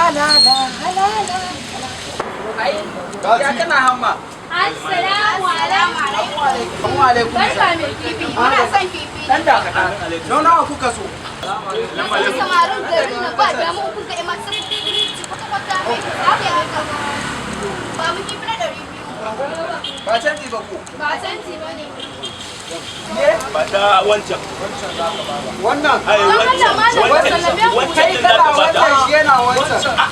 La la la la. Ai, ya kana hamma? Assalamu alaikum. Wa alaikum. Barka, mai kifi. Muna son kifi. Dan dakata. Nawa nawa kuka so? Wasu samarin garin nan ba damu, kun ga ƴan masu kwata-kwata mai haka haka. Ba mu kifi na 200. Ba canji ba ko? Ba canji ba ne. Ne? Ba ta wancan. Wannan. Ai, Don Allah, malam, wancan sallame mu. wancan Kai din kana zaka bata. wancan, shi yana wancan.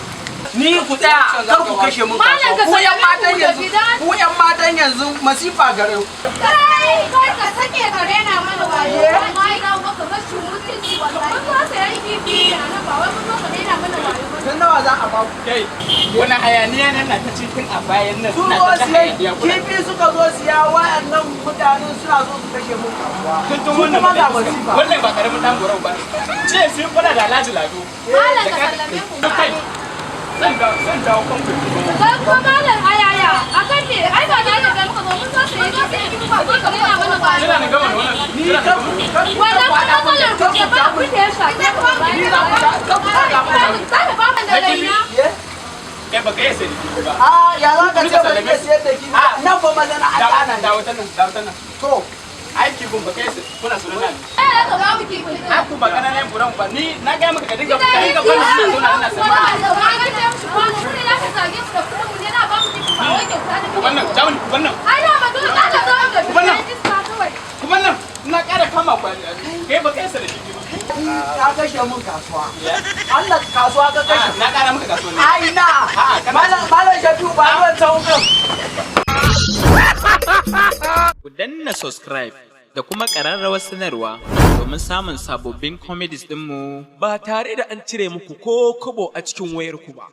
Ni ku tsaya, kar ku kashe mun Malam, kasuwa. ka Ku yan sallame matan mu yanzu, tafi dan. ku yan matan yanzu, masifa gare ku. Kai, kai ka sake ka rena mana wayo. Ai, na maka rashin mutunci wallahi. Mun zo sayan kifi a nan, ba wai mun zo ka rena mana wayo ba. Tun nawa za a ba ku? Kai, wani hayaniya nan na ta cikin a bayan nan Sun suna zo ta siyan hayaniya kuna. kifi, suka zo siya, wayannan mutanen suna so su kashe mun kasuwa. Tun tun Su wannan kuma ga ba masifa. wannan ba karamin dan gorau ba. Ce sun fada da Alhaji Lado. Malam, ka sallame mu. Kai, zan jawo kanku. Kai kuma, malam, ayaya akan me? Ai ba da da muka zo, mun zo sayan kifi, ba zo ka rena mana wayo. Jira na gama da wannan. Ni kar ku kar ku Wannan faɗa kuma mun, matsalar kar ku ce, ku ba ja abin da ya shafe ku. Ni za ku kar ku faɗa mun. Za ka ba mu da raina. Ye? Kai baka iya sai da ba. A ya za ka ce ban iya siyar da kifi? Nan fa masana'anta na ne. Dawo ta nan, dawo ta nan. To, Ai kifin baka iya sai kuna sunan nan. Eh, ka ba mu kifi. Ai ku ba kananan buran ba, ni na ga maka ka dinga bani suna zo na ina sai. Wannan, jawon wannan. Wannan. Kuma nan ina ƙara kama ku, kai baka iya sai da kifi ba. Ka kashe mun kasuwa. Allah, kasuwa ka kashe. Na ƙara maka kasuwa ne. Ai na. A'a, kana- Malam, Malam Shafi'u, ba ruwan saukan. Ku danna subscribe da kuma ƙararrawar sanarwa domin samun sababbin comedies ɗinmu. Ba tare da an cire muku ko kobo a cikin wayarku ba.